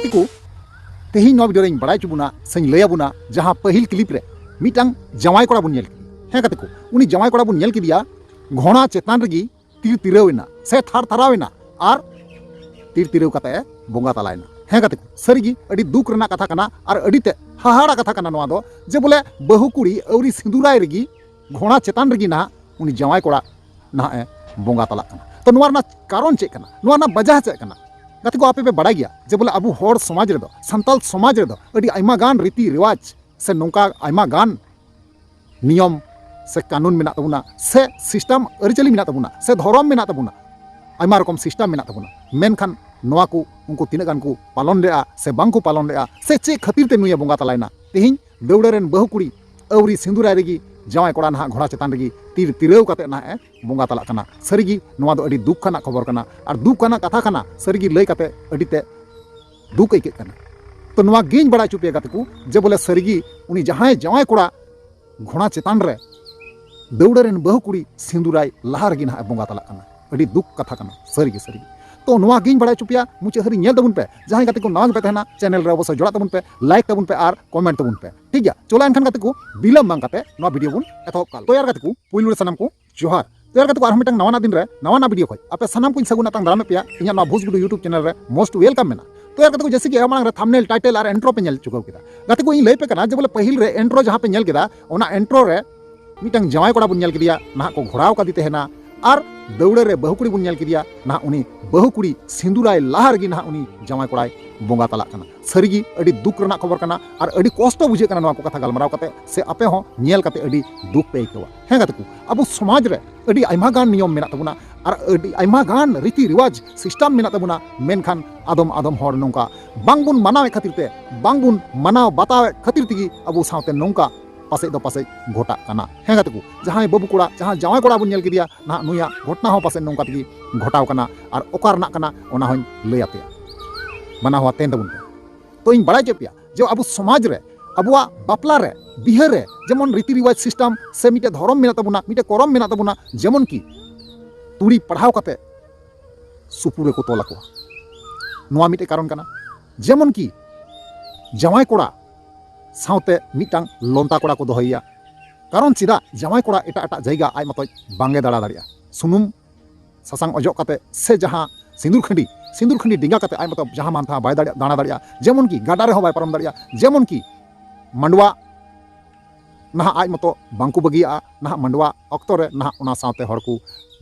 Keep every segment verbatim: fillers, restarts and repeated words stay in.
ᱠᱚ, ᱛᱮᱦᱮᱧ ᱱᱚᱣᱟ ᱵᱷᱤᱰᱤᱭᱳ ᱨᱮᱧ ᱵᱟᱲᱟᱭ ᱦᱚᱪᱚ ᱵᱚᱱᱟ ᱥᱮᱧ ᱞᱟᱹᱭ ᱟᱵᱚᱱᱟ, ᱡᱟᱦᱟᱸ ᱯᱟᱹᱦᱤᱞ ᱠᱞᱤᱯ ᱨᱮ ᱢᱤᱫᱴᱟᱝ ᱡᱟᱶᱟᱭ ᱠᱚᱲᱟ ᱵᱚᱱ ᱧᱮᱞ ᱠᱮᱫᱮᱭᱟ᱾ ᱦᱮᱸ ᱜᱟᱛᱮ ᱠᱚ, ᱩᱱᱤ ᱡᱟᱶᱟᱭ ᱠᱚᱲᱟ ᱵᱚᱱ ᱧᱮᱞ ᱠᱮᱫᱮᱭᱟ ᱜᱷᱚᱲᱟ ᱪᱮᱛᱟᱱ ᱨᱮᱜᱮ ᱛᱤᱨ ᱛᱤᱨᱟᱹᱣ ᱮᱱᱟ ᱥᱮ ᱛᱷᱟᱨ ᱛᱷᱟᱨᱟᱣ ᱮᱱᱟ ᱟᱨ ᱛᱤᱨ ᱛᱤᱨᱟᱹᱣ ᱠᱟᱛᱮ ᱮ ᱵᱚᱸᱜᱟ ᱛᱟᱞᱟᱭᱮᱱᱟ᱾ ᱦᱮᱸ ᱜᱟᱛᱮ ᱠᱚ, ᱥᱟᱹᱨᱤᱜᱮ ᱟᱹᱰᱤ ᱫᱩᱠ ᱨᱮᱱᱟᱜ ᱠᱟᱛᱷᱟ ᱠᱟᱱᱟ ᱟᱨ ᱟᱹᱰᱤ ᱛᱮ ᱦᱟᱦᱟᱲᱟ ᱠᱟᱛᱷᱟ ᱠᱟᱱᱟ ᱱᱚᱣᱟ ᱫᱚ, ᱡᱮ ᱵᱚᱞᱮ ᱵᱟᱹᱦᱩ ᱠᱩᱲᱤ ᱟᱹᱣᱨᱤ ᱥᱤᱸᱫᱩᱨᱟᱭ ᱨᱮᱜᱮ ᱜᱷᱚᱲᱟ ᱪᱮᱛᱟᱱ ᱨᱮᱜᱮ ᱱᱟᱦᱟᱜ ᱩᱱᱤ ᱡᱟᱶᱟᱭ ᱠᱚᱲᱟ ᱱᱟᱦᱟᱜ ᱮ ᱵᱚᱸᱜᱟ ᱛᱟᱞᱟᱜ ᱠᱟᱱᱟ᱾ ᱛᱚ ᱱᱚᱣᱟ ᱨᱮᱱᱟᱜ ᱠᱟᱨᱚᱱ ᱪᱮᱫ ᱠᱟᱱᱟ? ᱱᱚᱣᱟ ᱨᱮᱱᱟᱜ ᱵᱟᱡᱟᱦ ᱪᱮᱫ ᱠᱟᱱᱟ? ᱜᱟᱛᱮ ᱠᱚ, ᱟᱯᱮ ᱯᱮ ᱵᱟᱲᱟᱭ ᱜᱮᱭᱟ ᱡᱮ ᱵᱚᱞᱮ ᱟᱵᱚ ᱦᱚᱲ ᱥᱚᱢᱟᱡᱽ ᱨᱮᱫᱚ, ᱥᱟᱱᱛᱟᱞ ᱥᱚᱢᱟᱡᱽ ᱨᱮᱫᱚ ᱟᱹᱰᱤ ᱟᱭᱢᱟ ᱜᱟᱱ ᱨᱤᱛᱤ ᱨᱮᱣᱟᱡᱽ ᱥᱮ ᱱᱚᱝᱠᱟ ᱟᱭᱢᱟ ᱜᱟᱱ ᱱᱤᱭᱚᱢ ᱥᱮ ᱠᱟᱹᱱᱩᱱ ᱢᱮᱱᱟᱜ ᱛᱟᱵᱚᱱᱟ, ᱥᱮ ᱥᱤᱥᱴᱮᱢ ᱟᱹᱨᱤᱪᱟᱹᱞᱤ ᱢᱮᱱᱟᱜ ᱛᱟᱵᱚᱱᱟ, ᱥᱮ ᱫᱷᱚᱨᱚᱢ ᱢᱮᱱᱟᱜ ᱛᱟᱵᱚᱱᱟ, ᱟᱭᱢᱟ ᱨᱚᱠᱚᱢ ᱥᱤᱥᱴᱮᱢ ᱢᱮᱱᱟᱜ ᱛᱟᱵᱚᱱᱟ᱾ ᱢᱮᱱᱠᱷᱟᱱ ᱱᱚᱣᱟ ᱠᱚ ᱩᱱᱠᱩ ᱛᱤᱱᱟᱹᱜ ᱜᱟᱱ ᱠᱚ ᱯᱟᱞᱚᱱ ᱞᱮᱫᱼᱟ ᱥᱮ ᱵᱟᱝ ᱠᱚ ᱯᱟᱞᱚᱱ ᱞᱮᱫᱼᱟ, ᱥᱮ ᱪᱮᱫ ᱠᱷᱟᱹᱛᱤᱨ ᱛᱮ ᱱᱩᱭᱮ ᱵᱚᱸᱜᱟ ᱛᱟᱞᱟᱭᱮᱱᱟ? ᱛᱮᱦᱮᱧ ᱫᱟᱹᱣᱲᱟᱹ ᱨᱮᱱ ᱵᱟᱹᱦᱩ ᱠᱩᱲᱤ ᱟᱹᱣᱨᱤ ᱥᱤᱸᱫᱩᱨᱟᱭ ᱨᱮᱜᱮ ᱡᱟᱶᱟᱭ ᱠᱚᱲᱟ ᱱᱟᱦᱟᱜ ᱜᱷᱚᱲᱟ ᱪᱮᱛᱟᱱ ᱨᱮᱜᱮ ᱛᱤᱨ ᱛᱤᱨᱟᱹᱣ ᱠᱟᱛᱮ ᱱᱟᱦᱟᱜ ᱮ ᱵᱚᱸᱜᱟ ᱛᱟᱞᱟᱜ ᱠᱟᱱᱟ᱾ ᱥᱟᱹᱨᱤᱜᱮ ᱱᱚᱣᱟ ᱫᱚ ᱟᱹᱰᱤ ᱫᱩᱠ ᱟᱱᱟᱜ ᱠᱷᱚᱵᱚᱨ ᱠᱟᱱᱟ ᱟᱨ ᱫᱩᱠ ᱟᱱᱟᱜ ᱠᱟᱛᱷᱟ ᱠᱟᱱᱟ᱾ ᱥᱟᱹᱨᱤᱜᱮ ᱞᱟᱹᱭ ᱠᱟᱛᱮ ᱟᱹᱰᱤ ᱛᱮ ᱫᱩᱠ ᱟᱹᱭᱠᱟᱹᱜ ᱠᱟᱱᱟ᱾ ᱛᱚ ᱱᱚᱣᱟ ᱜᱮᱧ ᱵᱟᱲᱟᱭ ᱦᱚᱪᱚ ᱯᱮᱭᱟ ᱜᱟᱛᱮ ᱠᱚ, ᱡᱮ ᱵᱚᱞᱮ ᱥᱟᱹᱨᱤᱜᱮ ᱩᱱᱤ ᱡᱟᱦᱟᱸᱭ ᱡᱟᱶᱟᱭ ᱠᱚᱲᱟ ᱜᱷᱚᱲᱟ ᱪᱮᱛᱟᱱ ᱨᱮ ᱫᱟᱹᱣᱲᱟᱹ ᱨᱮᱱ ᱵᱟᱹᱦᱩ ᱠᱩᱲᱤ ᱥᱤᱸᱫᱩᱨᱟᱭ ᱞᱟᱦᱟ ᱨᱮᱜᱮ ᱱᱟᱦᱟᱜ ᱮ ᱵᱚᱸᱜᱟ ᱛᱟᱞᱟᱜ ᱠᱟᱱᱟ᱾ ᱟᱹᱰᱤ ᱫᱩᱠ ᱠᱟᱛᱷᱟ ᱠᱟᱱᱟ ᱥᱟᱹᱨᱤᱜᱮ, ᱥᱟᱹᱨᱤᱜᱮ᱾ ᱛᱚ ᱱᱚᱣᱟ ᱜᱮᱧ ᱵᱟᱲᱟᱭ ᱦᱚᱪᱚ ᱯᱮᱭᱟ, ᱢᱩᱪᱟᱹᱫ ᱦᱟᱹᱨᱤ ᱧᱮᱞ ᱛᱟᱵᱚᱱ ᱯᱮ᱾ ᱡᱟᱦᱟᱸᱭ ᱜᱟᱛᱮ ᱠᱚ ᱱᱟᱣᱟ ᱜᱮᱯᱮ ᱛᱟᱦᱮᱱᱟ, ᱪᱮᱱᱮᱞ ᱨᱮ ᱚᱵᱚᱥᱥᱳᱭ ᱡᱚᱲᱟᱜ ᱛᱟᱵᱚᱱ ᱯᱮ, ᱞᱟᱭᱤᱠ ᱛᱟᱵᱚᱱ ᱯᱮ ᱟᱨ ᱠᱚᱢᱮᱱᱴ ᱛᱟᱵᱚᱱ ᱯᱮ, ᱴᱷᱤᱠ ᱜᱮᱭᱟ? ᱪᱚᱞᱚ ᱮᱱᱠᱷᱟᱱ ᱜᱟᱛᱮ ᱠᱚ, ᱵᱤᱞᱚᱢ ᱵᱟᱝ ᱠᱟᱛᱮ ᱱᱚᱣᱟ ᱵᱷᱤᱰᱤᱭᱳ ᱵᱚᱱ ᱮᱛᱚᱦᱚᱵ ᱠᱟᱜ᱾ ᱛᱚ ᱭᱟᱨ ᱜᱟᱛᱮ ᱠᱚ, ᱯᱩᱭᱞᱩ ᱨᱮ ᱥᱟᱱᱟᱢ ᱠᱚ ᱡᱚᱦᱟᱨ᱾ ᱛᱚ ᱭᱟᱨ ᱜᱟᱛᱮ ᱠᱚ, ᱟᱨᱦᱚᱸ ᱢᱤᱫᱴᱟᱝ ᱱᱟᱣᱟᱱᱟᱜ ᱫᱤᱱ ᱨᱮ ᱱᱟᱣᱟᱱᱟᱜ ᱵᱷᱤᱰᱤᱭᱳ ᱠᱷᱚᱡ ᱟᱯᱮ ᱥᱟᱱᱟᱢ ᱠᱚᱧ ᱥᱟᱹᱜᱩᱱ ᱟᱛᱟᱝ ᱫᱟᱨᱟᱢᱮᱫ ᱯᱮᱭᱟ ᱤᱧᱟᱹᱜ ᱱᱚᱣᱟ ᱵᱷᱳᱡᱽ ᱜᱩᱰᱩ YouTube ᱪᱮᱱᱮᱞ ᱨᱮ most welcome ᱢᱮᱱᱟᱜᱼᱟ᱾ ᱛᱚ ᱭᱟᱨ ᱜᱟᱛᱮ ᱠᱚ, ᱡᱮᱭᱥᱮ ᱠᱤ ᱮᱢᱟᱲᱟᱝ ᱨᱮ ᱛᱷᱟᱢᱵᱱᱮᱞ, ᱴᱟᱭᱴᱮᱞ ᱟᱨ ᱤᱱᱴᱨᱳ ᱯᱮ ᱧᱮᱞ ᱪᱩᱠᱟᱹᱣ ᱠᱮᱫᱟ᱾ ᱜᱟᱛᱮ ᱠᱚ, ᱤᱧ ᱞᱟᱹᱭ ᱯᱮ ᱠᱟᱱᱟ ᱡᱮ ᱵᱚᱞᱮ ᱯᱟᱹᱦᱤᱞ ᱨᱮ ᱤᱱᱴᱨᱳ ᱡᱟᱦᱟᱸ ᱯᱮ ᱧᱮᱞ ᱠᱮᱫᱟ, ᱚᱱᱟ ᱤᱱᱴᱨᱳ ᱨᱮ ᱢᱤᱫᱴᱟᱝ ᱡᱟᱶᱟᱭ ᱠᱚᱲᱟ ᱵᱚᱱ ᱧᱮᱞ ᱠᱮᱫᱮᱭᱟ, ᱱᱟᱦᱟᱜ ᱠᱚ ᱜᱷᱚᱲᱟᱣ ᱠᱟᱫᱮ ᱛᱟᱦᱮᱱᱟ ᱟᱨ ᱫᱟᱹᱣᱲᱟᱹ ᱨᱮ ᱵᱟᱹᱦᱩ ᱠᱩᱲᱤ ᱵᱚᱱ ᱧᱮᱞ ᱠᱮᱫᱮᱭᱟ, ᱱᱟᱦᱟᱜ ᱩᱱᱤ ᱵᱟᱹᱦᱩ ᱠᱩᱲᱤ ᱥᱤᱸᱫᱩᱨᱟᱭ ᱞᱟᱦᱟ ᱨᱮᱜᱮ ᱱᱟᱦᱟᱜ ᱩᱱᱤ ᱡᱟᱶᱟᱭ ᱠᱚᱲᱟᱭ ᱵᱚᱸᱜᱟ ᱛᱟᱞᱟᱜ ᱠᱟᱱᱟ᱾ ᱥᱟᱹᱨᱤᱜᱮ ᱟᱹᱰᱤ ᱫᱩᱠ ᱨᱮᱱᱟᱜ ᱠᱷᱚᱵᱚᱨ ᱠᱟᱱᱟ ᱟᱨ ᱟᱹᱰᱤ ᱠᱚᱥᱴᱚ ᱵᱩᱡᱷᱟᱹᱜ ᱠᱟᱱᱟ ᱱᱚᱣᱟ ᱠᱚ ᱠᱟᱛᱷᱟ ᱜᱟᱞᱢᱟᱨᱟᱣ ᱠᱟᱛᱮ, ᱥᱮ ᱟᱯᱮ ᱦᱚᱸ ᱧᱮᱞ ᱠᱟᱛᱮ ᱟᱹᱰᱤ ᱫᱩᱠ ᱯᱮ ᱟᱹᱭᱠᱟᱹᱣᱟ᱾ ᱦᱮᱸ ᱜᱟᱛᱮ ᱠᱚ, ᱟᱵᱚ ᱥᱚᱢᱟᱡᱽ ᱨᱮ ᱟᱹᱰᱤ ᱟᱭᱢᱟ ᱜᱟᱱ ᱱᱤᱭᱚᱢ ᱢᱮᱱᱟᱜ ᱛᱟᱵᱚᱱᱟ ᱟᱨ ᱟᱹᱰᱤ ᱟᱭᱢᱟ ᱜᱟᱱ ᱨᱤᱛᱤ ᱨᱮᱣᱟᱡᱽ ᱥᱤᱥᱴᱮᱢ ᱢᱮᱱᱟᱜ ᱛᱟᱵᱚᱱᱟ, ᱢᱮᱱᱠᱷᱟᱱ ᱟᱫᱚᱢ ᱟᱫᱚᱢ ᱦᱚᱲ ᱱᱚᱝᱠᱟ ᱵᱟᱝᱵᱚᱱ ᱢᱟᱱᱟᱣᱮᱫ ᱠᱷᱟᱹᱛᱤᱨ ᱛᱮ, ᱵᱟᱝᱵᱚᱱ ᱢᱟᱱᱟᱣ ᱵᱟᱛᱟᱣᱮᱫ ᱠᱷᱟᱹᱛᱤᱨ ᱛᱮᱜᱮ ᱟᱵᱚ ᱥᱟᱶᱛᱮ ᱱᱚᱝᱠᱟ ᱯᱟᱥᱮᱡ ᱫᱚ ᱯᱟᱥᱮᱡ ᱜᱷᱚᱴᱟᱜ ᱠᱟᱱᱟ᱾ ᱦᱮᱸ ᱜᱟᱛᱮ ᱠᱚ, ᱡᱟᱦᱟᱸᱭ ᱵᱟᱹᱵᱩ ᱠᱚᱲᱟ, ᱡᱟᱦᱟᱸ ᱡᱟᱶᱟᱭ ᱠᱚᱲᱟ ᱵᱚᱱ ᱧᱮᱞ ᱠᱮᱫᱮᱭᱟ, ᱱᱟᱦᱟᱜ ᱱᱩᱭᱟᱜ ᱜᱷᱚᱴᱱᱟ ᱦᱚᱸ ᱯᱟᱥᱮᱡ ᱱᱚᱝᱠᱟ ᱛᱮᱜᱮ ᱜᱷᱚᱴᱟᱣ ᱠᱟᱱᱟ ᱟᱨ ᱚᱠᱟ ᱨᱮᱱᱟᱜ ᱠᱟᱱᱟ ᱚᱱᱟ ᱦᱚᱸᱧ ᱞᱟᱹᱭ ᱟᱯᱮᱭᱟ᱾ ᱢᱟᱱᱟᱣ ᱦᱚᱸ ᱟᱛᱮᱱ ᱛᱟᱵᱚᱱ ᱯᱮ᱾ ᱛᱚ ᱤᱧ ᱵᱟᱲᱟᱭ ᱦᱚᱪᱚᱭᱮᱫ ᱯᱮᱭᱟ ᱡᱮ ᱟᱵᱚ ᱥᱚᱢᱟᱡᱽ ᱨᱮ, ᱟᱵᱚᱣᱟᱜ ᱵᱟᱯᱞᱟ ᱨᱮ, ᱵᱤᱦᱟᱹ ᱨᱮ ᱡᱮᱢᱚᱱ ᱨᱤᱛᱤ ᱨᱮᱣᱟᱡᱽ ᱥᱤᱥᱴᱮᱢ ᱥᱮ ᱢᱤᱫᱴᱮᱡ ᱫᱷᱚᱨᱚᱢ ᱢᱮᱱᱟᱜ ᱛᱟᱵᱚᱱᱟ, ᱢᱤᱫᱴᱮᱡ ᱠᱚᱨᱚᱢ ᱢᱮᱱᱟᱜ ᱛᱟᱵᱚᱱᱟ, ᱡᱮᱢᱚᱱ ᱠᱤ ᱛᱩᱲᱤ ᱯᱟᱲᱦᱟᱣ ᱠᱟᱛᱮ ᱥᱩᱯᱩ ᱨᱮᱠᱚ ᱛᱚᱞ ᱟᱠᱚᱣᱟ᱾ ᱱᱚᱣᱟ ᱢᱤᱫᱴᱮᱡ ᱠᱟᱨᱚᱱ ᱠᱟᱱᱟ᱾ ᱡᱮᱢᱚᱱ ᱠᱤ ᱡᱟᱶᱟᱭ ᱠᱚᱲᱟ ᱥᱟᱶᱛᱮ ᱢᱤᱫᱴᱟᱝ ᱞᱚᱱᱛᱟ ᱠᱚᱲᱟ ᱠᱚ ᱫᱚᱦᱚᱭᱮᱭᱟ᱾ ᱠᱟᱨᱚᱱ ᱪᱮᱫᱟᱜ ᱡᱟᱶᱟᱭ ᱠᱚᱲᱟ ᱮᱴᱟᱜ ᱮᱴᱟᱜ ᱡᱟᱭᱜᱟ ᱟᱡ ᱢᱚᱛᱚᱡ ᱵᱟᱝᱜᱮ ᱫᱟᱬᱟ ᱫᱟᱲᱮᱭᱟᱜᱼᱟ? ᱥᱩᱱᱩᱢ ᱥᱟᱥᱟᱝ ᱚᱡᱚᱜ ᱠᱟᱛᱮ ᱥᱮ ᱡᱟᱦᱟᱸ ᱥᱤᱸᱫᱩᱨ ᱠᱷᱟᱹᱰᱤ, ᱥᱤᱸᱫᱩᱨ ᱠᱷᱟᱹᱰᱤ ᱰᱮᱸᱜᱟ ᱠᱟᱛᱮ ᱟᱡ ᱢᱚᱛᱚ ᱡᱟᱦᱟᱸ ᱢᱟᱱ ᱛᱟᱦᱟᱸ ᱵᱟᱭ ᱫᱟᱲᱮᱭᱟᱜ, ᱫᱟᱬᱟ ᱫᱟᱲᱮᱭᱟᱜᱼᱟ᱾ ᱡᱮᱢᱚᱱ ᱠᱤ ᱜᱟᱰᱟ ᱨᱮᱦᱚᱸ ᱵᱟᱭ ᱯᱟᱨᱚᱢ ᱫᱟᱲᱮᱭᱟᱜᱼᱟ᱾ ᱡᱮᱢᱚᱱ ᱠᱤ ᱢᱟᱰᱣᱟ ᱱᱟᱦᱟᱜ ᱟᱡ ᱢᱚᱛᱚ ᱵᱟᱝᱠᱚ ᱵᱟᱹᱜᱤᱭᱟᱜᱼᱟ᱾ ᱱᱟᱦᱟᱜ ᱢᱟᱰᱣᱟ ᱚᱠᱛᱚ ᱨᱮ ᱱᱟᱦᱟᱜ ᱚᱱᱟ ᱥᱟᱶᱛᱮ ᱦᱚᱲ ᱠᱚ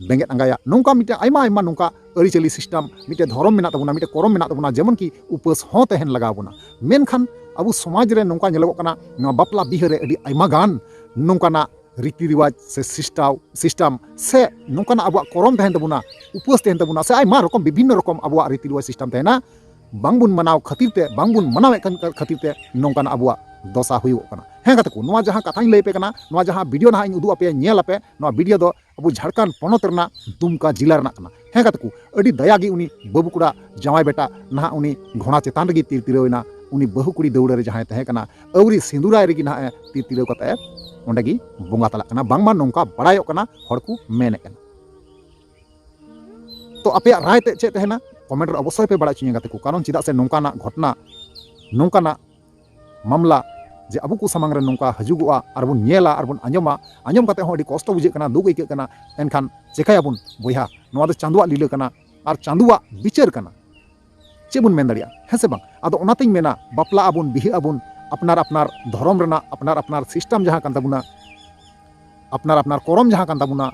ᱵᱮᱸᱜᱮᱫ ᱟᱸᱜᱟᱭᱟ᱾ ᱱᱚᱝᱠᱟ ᱢᱤᱫᱴᱮᱱ ᱟᱭᱢᱟ ᱟᱭᱢᱟ ᱱᱚᱝᱠᱟ ᱟᱹᱨᱤᱪᱟᱹᱞᱤ ᱥᱤᱥᱴᱮᱢ, ᱢᱤᱫᱴᱮᱱ ᱫᱷᱚᱨᱚᱢ ᱢᱮᱱᱟᱜ ᱛᱟᱵᱚᱱᱟ, ᱢᱤᱫᱴᱮᱱ ᱠᱚᱨᱚᱢ ᱢᱮᱱᱟᱜ ᱛᱟᱵᱚᱱᱟ, ᱡᱮᱢᱚᱱ ᱠᱤ ᱩᱯᱟᱹᱥ ᱦᱚᱸ ᱛᱟᱦᱮᱱ ᱞᱟᱜᱟᱣ ᱵᱚᱱᱟ᱾ ᱢᱮᱱᱠᱷᱟᱱ ᱟᱵᱚ ᱥᱚᱢᱟᱡᱽ ᱨᱮ ᱱᱚᱝᱠᱟ ᱧᱮᱞᱚᱜᱚᱜ ᱠᱟᱱᱟ, ᱱᱚᱣᱟ ᱵᱟᱯᱞᱟ ᱵᱤᱦᱟᱹ ᱨᱮ ᱟᱹᱰᱤ ᱟᱭᱢᱟ ᱜᱟᱱ ᱱᱚᱝᱠᱟᱱᱟᱜ ᱨᱤᱛᱤ ᱨᱮᱣᱟᱡᱽ ᱥᱮ ᱥᱤᱥᱴᱟᱣ ᱥᱤᱥᱴᱮᱢ ᱥᱮ ᱱᱚᱝᱠᱟᱱᱟᱜ ᱟᱵᱚᱣᱟᱜ ᱠᱚᱨᱚᱢ ᱛᱟᱦᱮᱱ ᱛᱟᱵᱚᱱᱟ, ᱩᱯᱟᱹᱥ ᱛᱟᱦᱮᱱ ᱛᱟᱵᱚᱱᱟ, ᱥᱮ ᱟᱭᱢᱟ ᱨᱚᱠᱚᱢ ᱵᱤᱵᱷᱤᱱᱱᱚ ᱨᱚᱠᱚᱢ ᱟᱵᱚᱣᱟᱜ ᱨᱤᱛᱤ ᱨᱮᱣᱟᱡᱽ ᱥᱤᱥᱴᱮᱢ ᱛᱟᱦᱮᱱᱟ᱾ ᱵᱟᱝᱵᱚᱱ ᱢᱟᱱᱟᱣ ᱠᱷᱟᱹᱛᱤᱨ ᱛᱮ, ᱵᱟᱝᱵᱚᱱ ᱢᱟᱱᱟᱣᱮᱫ ᱠᱟᱱ ᱠᱷᱟᱹᱛᱤᱨ ᱛᱮ ᱱᱚᱝᱠᱟᱱᱟᱜ ᱟᱵᱚᱣᱟᱜ ᱫᱚᱥᱟ ᱦᱩᱭᱩᱜᱚᱜ ᱠᱟᱱᱟ᱾ ᱦᱮᱸ ᱜᱟᱛᱮ ᱠᱚ, ᱱᱚᱣᱟ ᱡᱟᱦᱟᱸ ᱠᱟᱛᱷᱟᱧ ᱞᱟᱹᱭ ᱟᱯᱮ ᱠᱟᱱᱟ, ᱱᱚᱣᱟ ᱡᱟᱦᱟᱸ ᱵᱷᱤᱰᱤᱭᱳ ᱱᱟᱦᱟᱜ ᱤᱧ ᱩᱫᱩᱜ ᱟᱯᱮᱭᱟ, ᱧᱮᱞ ᱟᱯᱮ, ᱱᱚᱣᱟ ᱵᱷᱤᱰᱤᱭᱳ ᱫᱚ ᱟᱵᱚ ᱡᱷᱟᱲᱠᱷᱚᱸᱰ ᱯᱚᱱᱚᱛ ᱨᱮᱱᱟᱜ ᱫᱩᱢᱠᱟ ᱡᱮᱞᱟ ᱨᱮᱱᱟᱜ ᱠᱟᱱᱟ᱾ ᱦᱮᱸ ᱜᱟᱛᱮ ᱠᱚ, ᱟᱹᱰᱤ ᱫᱟᱭᱟ ᱜᱮ ᱩᱱᱤ ᱵᱟᱹᱵᱩ ᱠᱚᱲᱟ ᱡᱟᱶᱟᱭ ᱵᱮᱴᱟ ᱱᱟᱦᱟᱜ ᱩᱱᱤ ᱜᱷᱚᱲᱟ ᱪᱮᱛᱟᱱ ᱨᱮᱜᱮ ᱛᱤᱨ ᱛᱤᱨᱟᱹᱣ ᱮᱱᱟ᱾ ᱩᱱᱤ ᱵᱟᱹᱦᱩ ᱠᱩᱲᱤ ᱫᱟᱹᱣᱲᱟᱹ ᱨᱮ ᱡᱟᱦᱟᱸᱭ ᱛᱟᱦᱮᱸ ᱠᱟᱱᱟ, ᱟᱹᱣᱨᱤ ᱥᱤᱸᱫᱩᱨᱟᱭ ᱨᱮᱜᱮ ᱱᱟᱦᱟᱜ ᱮ ᱛᱤᱨ ᱛᱤᱨᱟᱹᱣ ᱠᱟᱛᱮ ᱮ ᱚᱸᱰᱮ ᱜᱮ ᱵᱚᱸᱜᱟ ᱛᱟᱞᱟᱜ ᱠᱟᱱᱟ᱾ ᱵᱟᱝᱢᱟ ᱱᱚᱝᱠᱟ ᱵᱟᱲᱟᱭᱚᱜ ᱠᱟᱱᱟ, ᱦᱚᱲ ᱠᱚ ᱢᱮᱱᱮᱫ ᱠᱟᱱᱟ᱾ ᱛᱚ ᱟᱯᱮᱭᱟᱜ ᱨᱟᱭ ᱛᱮ ᱪᱮᱫ ᱛᱟᱦᱮᱱᱟ, ᱠᱚᱢᱮᱱᱴ ᱨᱮ ᱚᱵᱚᱥᱥᱳᱭ ᱯᱮ ᱵᱟᱲᱟᱭ ᱦᱚᱪᱚᱧᱟ ᱜᱟᱛᱮ ᱠᱚ᱾ ᱠᱟᱨᱚᱱ ᱪᱮᱫᱟᱜ ᱥᱮ ᱱᱚᱝᱠᱟᱱᱟᱜ ᱜᱷᱚᱴᱚᱱᱟ, ᱱᱚᱝᱠᱟᱱᱟᱜ ᱢᱟᱢᱞᱟ ᱡᱮ ᱟᱵᱚ ᱠᱚ ᱥᱟᱢᱟᱝ ᱨᱮ ᱱᱚᱝᱠᱟ ᱦᱤᱡᱩᱜᱚᱜᱼᱟ ᱟᱨ ᱵᱚᱱ ᱧᱮᱞᱟ ᱟᱨ ᱵᱚᱱ ᱟᱸᱡᱚᱢᱟ, ᱟᱸᱡᱚᱢ ᱠᱟᱛᱮ ᱦᱚᱸ ᱟᱹᱰᱤ ᱠᱚᱥᱴᱚ ᱵᱩᱡᱷᱟᱹᱜ ᱠᱟᱱᱟ, ᱫᱩᱠ ᱟᱹᱭᱠᱟᱹᱜ ᱠᱟᱱᱟ᱾ ᱮᱱᱠᱷᱟᱱ ᱪᱮᱠᱟᱭᱟᱵᱚᱱ ᱵᱚᱭᱦᱟ? ᱱᱚᱣᱟ ᱫᱚ ᱪᱟᱸᱫᱳᱣᱟᱜ ᱞᱤᱞᱟᱹ ᱠᱟᱱᱟ ᱟᱨ ᱪᱟᱸᱫᱳᱣᱟᱜ ᱵᱤᱪᱟᱹᱨ ᱠᱟᱱᱟ᱾ ᱪᱮᱫ ᱵᱚᱱ ᱢᱮᱱ ᱫᱟᱲᱮᱭᱟᱜᱼᱟ, ᱦᱮᱸ ᱥᱮ ᱵᱟᱝ? ᱟᱫᱚ ᱚᱱᱟᱛᱤᱧ ᱢᱮᱱᱟ, ᱵᱟᱯᱞᱟ ᱟᱵᱚᱱ, ᱵᱤᱦᱟᱹᱜ ᱟᱵᱚᱱ, ᱟᱯᱱᱟᱨ ᱟᱯᱱᱟᱨ ᱫᱷᱚᱨᱚᱢ ᱨᱮᱱᱟᱜ ᱟᱯᱱᱟᱨ ᱟᱯᱱᱟᱨ ᱥᱤᱥᱴᱮᱢ ᱡᱟᱦᱟᱸ ᱠᱟᱱ ᱛᱟᱵᱚᱱᱟ, ᱟᱯᱱᱟᱨ ᱟᱯᱱᱟᱨ ᱠᱚᱨᱚᱢ ᱡᱟᱦᱟᱸ ᱠᱟᱱ ᱛᱟᱵᱚᱱᱟ,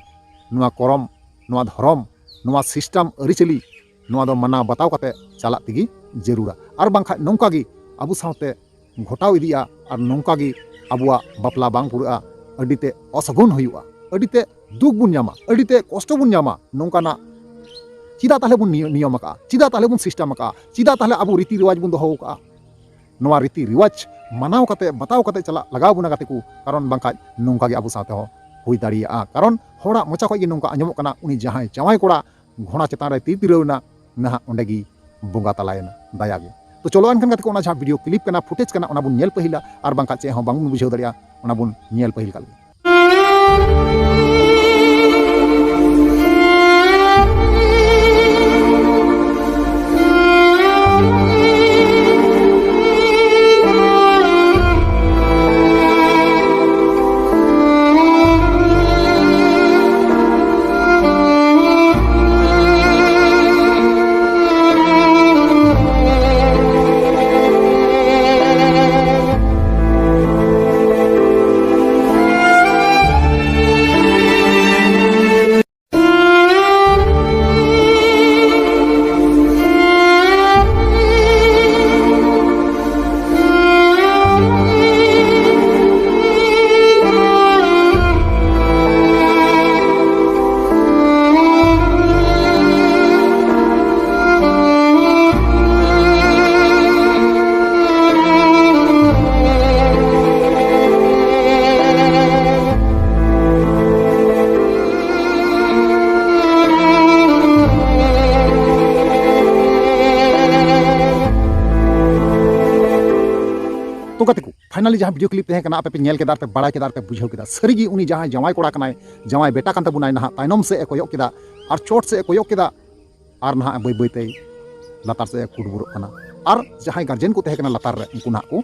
ᱱᱚᱣᱟ ᱠᱚᱨᱚᱢ, ᱱᱚᱣᱟ ᱫᱷᱚᱨᱚᱢ, ᱱᱚᱣᱟ ᱥᱤᱥᱴᱮᱢ ᱟᱹᱨᱤᱪᱟᱹᱞᱤ, ᱱᱚᱣᱟ ᱫᱚ ᱢᱟᱱᱟᱣ ᱵᱟᱛᱟᱣ ᱠᱟᱛᱮ ᱪᱟᱞᱟᱜ ᱛᱮᱜᱮ ᱡᱟᱹᱨᱩᱲᱟ᱾ ᱟᱨ ᱵᱟᱝᱠᱷᱟᱡ ᱱᱚᱝᱠᱟ ᱜᱮ ᱟᱵᱚ ᱥᱟᱶᱛᱮ ᱜᱷᱚᱴᱟᱣ ᱤᱫᱤᱜᱼᱟ ᱟᱨ ᱱᱚᱝᱠᱟ ᱜᱮ ᱟᱵᱚᱣᱟᱜ ᱵᱟᱯᱞᱟ ᱵᱟᱝ ᱯᱩᱨᱟᱹᱜᱼᱟ, ᱟᱹᱰᱤ ᱛᱮ ᱚᱥᱟᱹᱜᱩᱱ ᱦᱩᱭᱩᱜᱼᱟ, ᱟᱹᱰᱤ ᱛᱮ ᱫᱩᱠ ᱵᱚᱱ ᱧᱟᱢᱟ, ᱟᱹᱰᱤ ᱛᱮ ᱠᱚᱥᱴᱚ ᱵᱚᱱ ᱧᱟᱢᱟ᱾ ᱱᱚᱝᱠᱟᱱᱟᱜ ᱪᱮᱫᱟᱜ ᱛᱟᱦᱞᱮ ᱵᱚᱱ ᱱᱤᱭᱚ-, ᱱᱤᱭᱚᱢ ᱟᱠᱟᱜᱼᱟ? ᱪᱮᱫᱟᱜ ᱛᱟᱦᱞᱮ ᱵᱚᱱ ᱥᱤᱥᱴᱮᱢ ᱟᱠᱟᱜᱼᱟ? ᱪᱮᱫᱟᱜ ᱛᱟᱦᱞᱮ ᱟᱵᱚ ᱨᱤᱛᱤ ᱨᱮᱣᱟᱡᱽ ᱵᱚᱱ ᱫᱚᱦᱚ ᱟᱠᱟᱜᱼᱟ? ᱱᱚᱣᱟ ᱨᱤᱛᱤ ᱨᱮᱣᱟᱡᱽ ᱢᱟᱱᱟᱣ ᱠᱟᱛᱮ, ᱵᱟᱛᱟᱣ ᱠᱟᱛᱮ ᱪᱟᱞᱟᱜ ᱞᱟᱜᱟᱣ ᱵᱚᱱᱟ ᱜᱟᱛᱮ ᱠᱚ, ᱠᱟᱨᱚᱱ ᱵᱟᱝᱠᱷᱟᱡ ᱱᱚᱝᱠᱟ ᱜᱮ ᱟᱵᱚ ᱥᱟᱶᱛᱮ ᱦᱚᱸ ᱦᱩᱭ ᱫᱟᱲᱮᱭᱟᱜᱼᱟ᱾ ᱠᱟᱨᱚᱱ ᱦᱚᱲᱟᱜ ᱢᱚᱪᱟ ᱠᱷᱚᱡ ᱜᱮ ᱱᱚᱝᱠᱟ ᱟᱸᱡᱚᱢᱚᱜ ᱠᱟᱱᱟ, ᱩᱱᱤ ᱡᱟᱦᱟᱸᱭ ᱡᱟᱶᱟᱭ ᱠᱚᱲᱟ ᱜᱷᱚᱲᱟ ᱪᱮᱛᱟᱱ ᱨᱮ ᱛᱤᱨ ᱛᱤᱨᱟᱹᱣ ᱮᱱᱟ, ᱱᱟᱦᱟᱜ ᱚᱸᱰᱮ ᱜᱮ ᱵᱚᱸᱜᱟ ᱛᱟᱞᱟᱭᱮᱱᱟ ᱫᱟᱭᱟ ᱜᱮ᱾ ᱛᱚ ᱪᱚᱞᱚ ᱮᱱᱠᱷᱟᱱ ᱜᱟᱛᱮ ᱠᱚ, ᱚᱱᱟ ᱡᱟᱦᱟᱸ ᱵᱷᱤᱰᱤᱭᱳ ᱠᱞᱤᱯ ᱠᱟᱱᱟ, ᱯᱷᱩᱴᱮᱡᱽ ᱠᱟᱱᱟ, ᱚᱱᱟ ᱵᱚᱱ ᱧᱮᱞ ᱯᱟᱹᱦᱤᱞᱟ, ᱟᱨ ᱵᱟᱝᱠᱷᱟᱡ ᱪᱮᱫ ᱦᱚᱸ ᱵᱟᱝᱵᱚᱱ ᱵᱩᱡᱷᱟᱹᱣ ᱫᱟᱲᱮᱭᱟᱜᱼᱟ, ᱚᱱᱟ ᱵᱚᱱ ᱧᱮᱞ ᱯᱟᱹᱦᱤᱞ ᱠᱟᱜ ᱞᱮᱜᱮ᱾ ᱯᱷᱟᱭᱱᱟᱞᱤ ᱡᱟᱦᱟᱸ ᱵᱷᱤᱰᱤᱭᱳ ᱠᱞᱤᱯ ᱛᱟᱦᱮᱸ ᱠᱟᱱᱟ, ᱟᱯᱮ ᱯᱮ ᱧᱮᱞ ᱠᱮᱫᱟ ᱟᱨ ᱯᱮ ᱵᱟᱲᱟᱭ ᱠᱮᱫᱟ ᱟᱨ ᱯᱮ ᱵᱩᱡᱷᱟᱹᱣ ᱠᱮᱫᱟ, ᱥᱟᱹᱨᱤᱜᱮ ᱩᱱᱤ ᱡᱟᱦᱟᱸᱭ ᱡᱟᱶᱟᱭ ᱠᱚᱲᱟ ᱠᱟᱱᱟᱭ, ᱡᱟᱶᱟᱭ ᱵᱮᱴᱟ ᱠᱟᱱ ᱛᱟᱵᱚᱱᱟᱭ ᱱᱟᱦᱟᱜ, ᱛᱟᱭᱱᱚᱢ ᱥᱮᱫ ᱮ ᱠᱚᱭᱚᱜ ᱠᱮᱫᱟ ᱟᱨ ᱪᱚᱴ ᱥᱮᱫ ᱮ ᱠᱚᱭᱚᱜ ᱠᱮᱫᱟ, ᱟᱨ ᱱᱟᱦᱟᱜ ᱵᱟᱹᱭ ᱵᱟᱹᱭ ᱛᱮᱭ ᱞᱟᱛᱟᱨ ᱥᱮᱫ ᱮ ᱠᱩᱴᱵᱩᱨᱚᱜ ᱠᱟᱱᱟ᱾ ᱟᱨ ᱡᱟᱦᱟᱸᱭ ᱜᱟᱨᱡᱮᱱ ᱠᱚ ᱛᱟᱦᱮᱸ ᱠᱟᱱᱟ ᱞᱟᱛᱟᱨ ᱨᱮ, ᱩᱱᱠᱩ ᱱᱟᱦᱟᱜ ᱠᱚ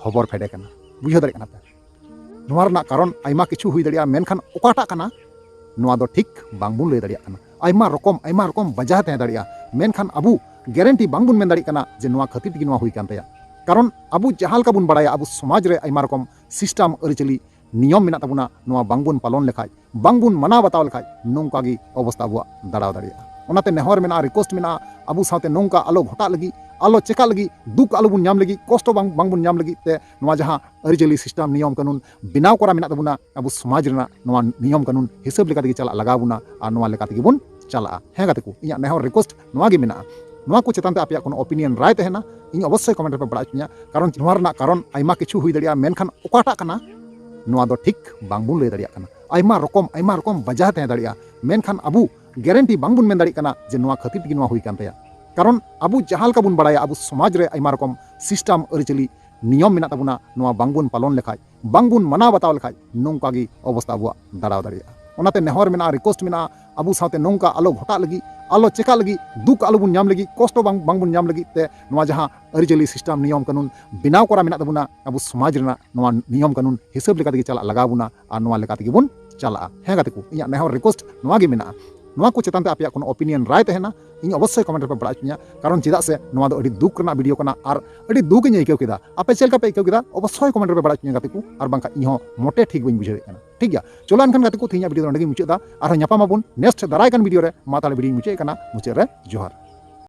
ᱦᱚᱵᱚᱨ ᱯᱷᱮᱰᱮ ᱠᱟᱱᱟ᱾ ᱵᱩᱡᱷᱟᱹᱣ ᱫᱟᱲᱮᱭᱟᱜ ᱠᱟᱱᱟ ᱯᱮ? ᱱᱚᱣᱟ ᱨᱮᱱᱟᱜ ᱠᱟᱨᱚᱱ ᱟᱭᱢᱟ ᱠᱤᱪᱷᱩ ᱦᱩᱭ ᱫᱟᱲᱮᱭᱟᱜᱼᱟ, ᱢᱮᱱᱠᱷᱟᱱ ᱚᱠᱟᱴᱟᱜ ᱠᱟᱱᱟ, ᱱᱚᱣᱟ ᱫᱚ ᱴᱷᱤᱠ ᱵᱟᱝᱵᱚᱱ ᱞᱟᱹᱭ ᱫᱟᱲᱮᱭᱟᱜ ᱠᱟᱱᱟ᱾ ᱟᱭᱢᱟ ᱨᱚᱠᱚᱢ, ᱟᱭᱢᱟ ᱨᱚᱠᱚᱢ ᱵᱟᱡᱟᱦ ᱛᱟᱦᱮᱸ ᱫᱟᱲᱮᱭᱟᱜᱼᱟ, ᱢᱮᱱᱠᱷᱟᱱ ᱟᱵᱚ ᱜᱮᱨᱮᱱᱴᱤ ᱵᱟᱝᱵᱚᱱ ᱢᱮᱱ ᱫᱟᱲᱮᱭᱟᱜ ᱠᱟᱱᱟ ᱡᱮ ᱱᱚᱣᱟ ᱠᱷᱟᱹᱛᱤᱨ ᱛᱮᱜᱮ ᱱᱚᱣᱟ ᱦᱩᱭ ᱠᱟᱱ ᱛᱟᱭᱟ᱾ ᱠᱟᱨᱚᱱ ᱟᱵᱚ ᱡᱟᱦᱟᱸ ᱞᱮᱠᱟ ᱵᱚᱱ ᱵᱟᱲᱟᱭᱟ, ᱟᱵᱚ ᱥᱚᱢᱟᱡᱽ ᱨᱮ ᱟᱭᱢᱟ ᱨᱚᱠᱚᱢ ᱥᱤᱥᱴᱟᱢ, ᱟᱹᱨᱤᱪᱟᱹᱞᱤ, ᱱᱤᱭᱚᱢ ᱢᱮᱱᱟᱜ ᱛᱟᱵᱚᱱᱟ, ᱱᱚᱣᱟ ᱵᱟᱝᱵᱚᱱ ᱯᱟᱞᱚᱱ ᱞᱮᱠᱷᱟᱡ, ᱵᱟᱝᱵᱚᱱ ᱢᱟᱱᱟᱣ ᱵᱟᱛᱟᱣ ᱞᱮᱠᱷᱟᱡ, ᱱᱚᱝᱠᱟ ᱜᱮ ᱚᱵᱚᱥᱛᱟ ᱟᱵᱚᱣᱟᱜ ᱫᱟᱲᱟᱣ ᱫᱟᱲᱮᱭᱟᱜᱼᱟ᱾ ᱚᱱᱟᱛᱮ ᱱᱮᱦᱚᱨ ᱢᱮᱱᱟᱜᱼᱟ, ᱨᱤᱠᱣᱮᱥᱴ ᱢᱮᱱᱟᱜᱼᱟ, ᱟᱵᱚ ᱥᱟᱶᱛᱮ ᱱᱚᱝᱠᱟ ᱟᱞᱚ ᱜᱷᱚᱴᱟᱜ ᱞᱟᱹᱜᱤᱫ, ᱟᱞᱚ ᱪᱮᱠᱟᱜ ᱞᱟᱹᱜᱤᱫ, ᱫᱩᱠ ᱟᱞᱚᱵᱚᱱ ᱧᱟᱢ ᱞᱟᱹᱜᱤᱫ, ᱠᱚᱥᱴᱚ ᱵᱟᱝ, ᱵᱟᱝᱵᱚᱱ ᱧᱟᱢ ᱞᱟᱹᱜᱤᱫ ᱛᱮ ᱱᱚᱣᱟ ᱡᱟᱦᱟᱸ ᱟᱹᱨᱤᱪᱟᱹᱞᱤ ᱥᱤᱥᱴᱟᱢ ᱱᱤᱭᱚᱢ ᱠᱟᱹᱱᱩᱱ ᱵᱮᱱᱟᱣ ᱠᱚᱨᱟ ᱢᱮᱱᱟᱜ ᱛᱟᱵᱚᱱᱟ, ᱟᱵᱚ ᱥᱚᱢᱟᱡᱽ ᱨᱮᱱᱟᱜ ᱱᱚᱣᱟ ᱱᱤᱭᱚᱢ ᱠᱟᱹᱱᱩᱱ ᱦᱤᱥᱟᱹᱵ ᱞᱮᱠᱟ ᱛᱮᱜᱮ ᱪᱟᱞᱟᱜ ᱞᱟᱜᱟᱣ ᱵᱚᱱᱟ ᱟᱨ ᱱᱚᱣᱟ ᱞᱮᱠᱟ ᱛᱮᱜᱮ ᱵᱚᱱ ᱪᱟᱞᱟᱜᱼᱟ᱾ ᱦᱮᱸ ᱜᱟᱛᱮ ᱠᱚ, ᱤᱧᱟᱹᱜ ᱱᱮᱦᱚᱨ ᱨᱤᱠᱣᱮᱥᱴ ᱱᱚᱣᱟ ᱜᱮ ᱢᱮᱱᱟᱜᱼᱟ᱾ ᱱᱚᱣᱟ ᱠᱚ ᱪᱮᱛᱟᱱ ᱛᱮ ᱟᱯᱮᱭᱟᱜ ᱠᱳᱱᱳ ᱚᱯᱤᱱᱤᱭᱚᱱ, ᱨᱟᱭ ᱛᱟᱦᱮᱱᱟ, ᱤᱧ ᱚᱵᱚᱥᱥᱳᱭ ᱠᱚᱢᱮᱱᱴ ᱨᱮᱯᱮ ᱵᱟᱲᱟᱭ ᱦᱚᱪᱚᱧᱟ, ᱠᱟᱨᱚᱱ ᱱᱚᱣᱟ ᱨᱮᱱᱟᱜ ᱠᱟᱨᱚᱱ ᱟᱭᱢᱟ ᱠᱤᱪᱷᱩ ᱦᱩᱭ ᱫᱟᱲᱮᱭᱟᱜᱼᱟ, ᱢᱮᱱᱠᱷᱟᱱ ᱚᱠᱟᱴᱟᱜ ᱠᱟᱱᱟ, ᱱᱚᱣᱟ ᱫᱚ ᱴᱷᱤᱠ ᱵᱟᱝᱵᱚᱱ ᱞᱟᱹᱭ ᱫᱟᱲᱮᱭᱟᱜ ᱠᱟᱱᱟ᱾ ᱟᱭᱢᱟ ᱨᱚᱠᱚᱢ, ᱟᱭᱢᱟ ᱨᱚᱠᱚᱢ ᱵᱟᱡᱟᱦ ᱛᱟᱦᱮᱸ ᱫᱟᱲᱮᱭᱟᱜᱼᱟ, ᱢᱮᱱᱠᱷᱟᱱ ᱟᱵᱚ ᱜᱮᱨᱮᱱᱴᱤ ᱵᱟᱝᱵᱚᱱ ᱢᱮᱱ ᱫᱟᱲᱮᱭᱟᱜ ᱠᱟᱱᱟ ᱡᱮ ᱱᱚᱣᱟ ᱠᱷᱟᱹᱛᱤᱨ ᱛᱮᱜᱮ ᱱᱚᱣᱟ ᱦᱩᱭ ᱠᱟᱱ ᱛᱟᱭᱟ᱾ ᱠᱟᱨᱚᱱ ᱟᱵᱚ ᱡᱟᱦᱟᱸ ᱞᱮᱠᱟ ᱵᱚᱱ ᱵᱟᱲᱟᱭᱟ, ᱟᱵᱚ ᱥᱚᱢᱟᱡᱽ ᱨᱮ ᱟᱭᱢᱟ ᱨᱚᱠᱚᱢ ᱥᱤᱥᱴᱟᱢ, ᱟᱹᱨᱤᱪᱟᱹᱞᱤ, ᱱᱤᱭᱚᱢ ᱢᱮᱱᱟᱜ ᱛᱟᱵᱚᱱᱟ, ᱱᱚᱣᱟ ᱵᱟᱝᱵᱚᱱ ᱯᱟᱞᱚᱱ ᱞᱮᱠᱷᱟᱡ, ᱵᱟᱝᱵᱚᱱ ᱢᱟᱱᱟᱣ ᱵᱟᱛᱟᱣ ᱞᱮᱠᱷᱟᱡ, ᱱᱚᱝᱠᱟ ᱜᱮ ᱚᱵᱚᱥᱛᱟ ᱟᱵᱚᱣᱟᱜ ᱫᱟᱲᱟᱣ ᱫᱟᱲᱮᱭᱟᱜᱼᱟ᱾ ᱚᱱᱟᱛᱮ ᱱᱮᱦᱚᱨ ᱢᱮᱱᱟᱜᱼᱟ, ᱨᱤᱠᱣᱮᱥᱴ ᱢᱮᱱᱟᱜᱼᱟ, ᱟᱵᱚ ᱥᱟᱶᱛᱮ ᱱᱚᱝᱠᱟ ᱟᱞᱚ ᱜᱷᱚᱴᱟᱜ ᱞᱟᱹᱜᱤᱫ, ᱟᱞᱚ ᱪᱮᱠᱟᱜ ᱞᱟᱹᱜᱤᱫ, ᱫᱩᱠ ᱟᱞᱚᱵᱚᱱ ᱧᱟᱢ ᱞᱟᱹᱜᱤᱫ, ᱠᱚᱥᱴᱚ ᱵᱟᱝ, ᱵᱟᱝᱵᱚᱱ ᱧᱟᱢ ᱞᱟᱹᱜᱤᱫ ᱛᱮ ᱱᱚᱣᱟ ᱡᱟᱦᱟᱸ ᱟᱹᱨᱤᱪᱟᱹᱞᱤ ᱥᱤᱥᱴᱟᱢ ᱱᱤᱭᱚᱢ ᱠᱟᱹᱱᱩᱱ ᱵᱮᱱᱟᱣ ᱠᱚᱨᱟ ᱢᱮᱱᱟᱜ ᱛᱟᱵᱚᱱᱟ, ᱟᱵᱚ ᱥᱚᱢᱟᱡᱽ ᱨᱮᱱᱟᱜ ᱱᱚᱣᱟ ᱱᱤᱭᱚᱢ ᱠᱟᱹᱱᱩᱱ ᱦᱤᱥᱟᱹᱵ ᱞᱮᱠᱟ ᱛᱮᱜᱮ ᱪᱟᱞᱟᱜ ᱞᱟᱜᱟᱣ ᱵᱚᱱᱟ ᱟᱨ ᱱᱚᱣᱟ ᱞᱮᱠᱟ ᱛᱮᱜᱮ ᱵᱚᱱ ᱪᱟᱞᱟᱜᱼᱟ᱾ ᱦᱮᱸ ᱜᱟᱛᱮ ᱠᱚ, ᱤᱧᱟᱹᱜ ᱱᱮᱦᱚᱨ ᱨᱤᱠᱣᱮᱥᱴ ᱱᱚᱣᱟ ᱜᱮ ᱢᱮᱱᱟᱜᱼᱟ᱾ ᱱᱚᱣᱟ ᱠᱚ ᱪᱮᱛᱟᱱ ᱛᱮ ᱟᱯᱮᱭᱟᱜ ᱠᱳᱱᱳ ᱚᱯᱤᱱᱤᱭᱚᱱ, ᱨᱟᱭ ᱛᱟᱦᱮᱱᱟ, ᱤᱧ ᱚᱵᱚᱥᱥᱳᱭ ᱠᱚᱢᱮᱱᱴ ᱨᱮᱯᱮ ᱵᱟᱲᱟᱭ ᱦᱚᱪᱚᱧᱟ, ᱠᱟᱨᱚᱱ ᱪᱮᱫᱟᱜ ᱥᱮ ᱱᱚᱣᱟ ᱫᱚ ᱟᱹᱰᱤ ᱫᱩᱠ ᱨᱮᱱᱟᱜ ᱵᱷᱤᱰᱤᱭᱳ ᱠᱟᱱᱟ ᱟᱨ ᱟᱹᱰᱤ ᱫᱩᱠ ᱤᱧ ᱟᱹᱭᱠᱟᱹᱣ ᱠᱮᱫᱟ᱾ ᱟᱯᱮ ᱪᱮᱫ ᱞᱮᱠᱟ ᱯᱮ ᱟᱹᱭᱠᱟᱹᱣ ᱠᱮᱫᱟ, ᱚᱵᱚᱥᱥᱳᱭ ᱠᱚᱢᱮᱱᱴ ᱨᱮᱯᱮ ᱵᱟᱲᱟᱭ ᱦᱚᱪᱚᱧᱟ ᱜᱟᱛᱮ ᱠᱚ, ᱟᱨ ᱵᱟᱝᱠᱷᱟᱱ ᱤᱧ ᱦᱚᱸ ᱢᱚᱴᱮ ᱴᱷᱤᱠ ᱵᱟᱹᱧ ᱵᱩᱡᱷᱟᱹᱣᱮᱫ ᱠᱟᱱᱟ᱾ ᱴᱷᱤᱠ ᱜᱮᱭᱟ, ᱪᱚᱞᱚ ᱮᱱᱠᱷᱟᱱ ᱜᱟᱛᱮ ᱠᱚ, ᱛᱮᱦᱮᱧᱟᱜ ᱵᱷᱤᱰᱤᱭᱳ ᱫᱚ ᱱᱚᱸᱰᱮ ᱜᱮᱧ ᱢᱩᱪᱟᱹᱫ ᱮᱫᱟ᱾ ᱟᱨᱦᱚᱸ ᱧᱟᱯᱟᱢ ᱟᱵᱚᱱ ᱱᱮᱠᱥᱴ ᱫᱟᱨᱟᱭ ᱠᱟᱱ ᱵᱷᱤᱰᱤᱭᱳ ᱨᱮ᱾ ᱢᱟ ᱛᱟᱦᱚᱞᱮ ᱵᱷᱤᱰᱤᱭᱳᱧ ᱢᱩᱪᱟᱹᱫ ᱠᱟᱱᱟ, ᱢᱩᱪᱟᱹᱫ ᱨᱮ ᱡᱚᱦᱟᱨ᱾